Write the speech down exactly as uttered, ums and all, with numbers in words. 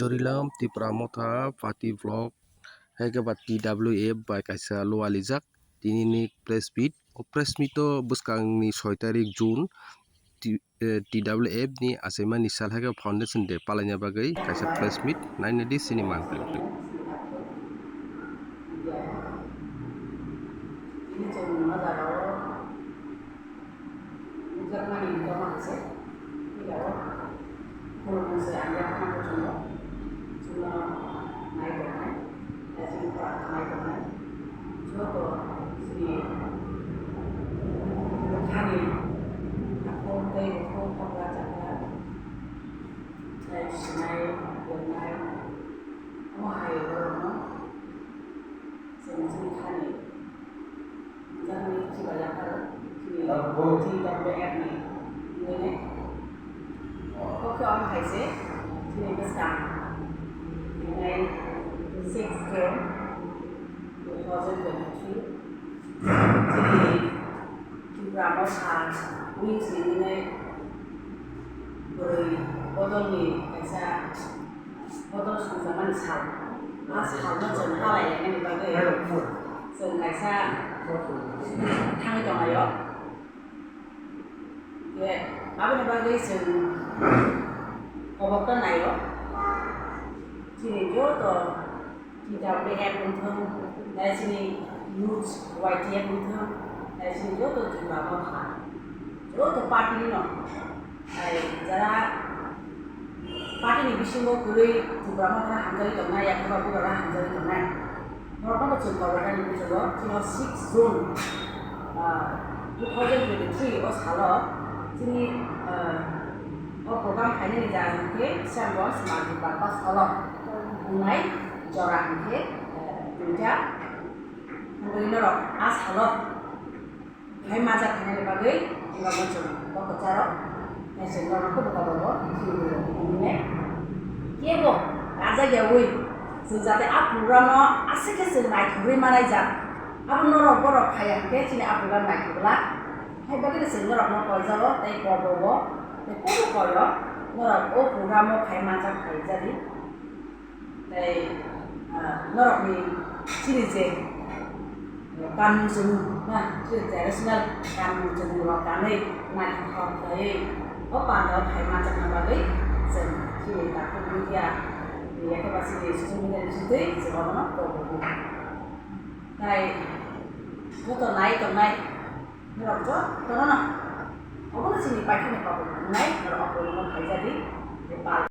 Dorilam Tipra Motha Party Block, hai khe ba T W F bai kaisa lualijak tinini press meet. O press meet o bwskangni soi tarik June, T-, eh, T W F ni achaimani sal hai khe Foundation Day palaina bagwi kaisa press meet naina di sini mangpili. Nukjakmani wngkha se, phiyao khulumung se ang yaphang kuchungo, chwngno nai tongnai, daising khorang khanai tongnai, joto chini bwkhani hakhor tei bukhuk, hokra chakra, tei sinai, tongnai, omo hai borokno chwng chini khani. Jani chiba yapharo, chini T W F ni wngwi nai. O khe omo hai se, chini bwskang, nai six June two thousand twenty-three. Chini Tripura Motha wngwi se wngwi nai bwrwi bodolni kaisa Bodol songjakmani sal. A salno chwng palai lainani bagwi chwng kaisa thangwi tonglaio. Khe aboni bagwi chwng kobokta naio. Chini joto T W F wngthung, tei chini youth Y T F wngthung, tei chini joto Tripura Motha, joto party ni no. Ai, jara party ni bisingo kwrwi Tripura Motha hamjagwi tongnai, yakhuba bugra hamjagwi tongnai. Norokno bo chwng kobrani muchungo, chwngno six June, ah, two thousand twenty-three o salo chini, ah, o program khainani jaga hwnkhe Sambon Smarti Bypass holo wngnai jora hwnkhe, ah, duita. Hwnwi norok a salo Hai majak khainani bagwi norokno chwng bo kwcharo, hai chwng norokno bo kobogo chini bwrwi rok hwnwi nai. Kebo kajak yaui chwng jate a program no aswk khe chwng naithogwi manai jak. Abo norok borok phaiya hwnkhe chini a program naithok glak. Hai bagwi chwng norokno koijago tei kobogo tei kobo koio norok o program o phai majak khaijadi. Tei, ah, norokni chini je, eh, kanmung chumung, na, chini traditional kanmung chumung rok kanwi naithok khlaiwi o pandao phai manjakna bagwi chwng chini takhuk media, yakhe ba chini social media ni bisingtwi chwng obono tongmung. Tei joto nai tongnai norok jotono no obono chini paithakni kokno wngnai norok okolno khaijadi tei pal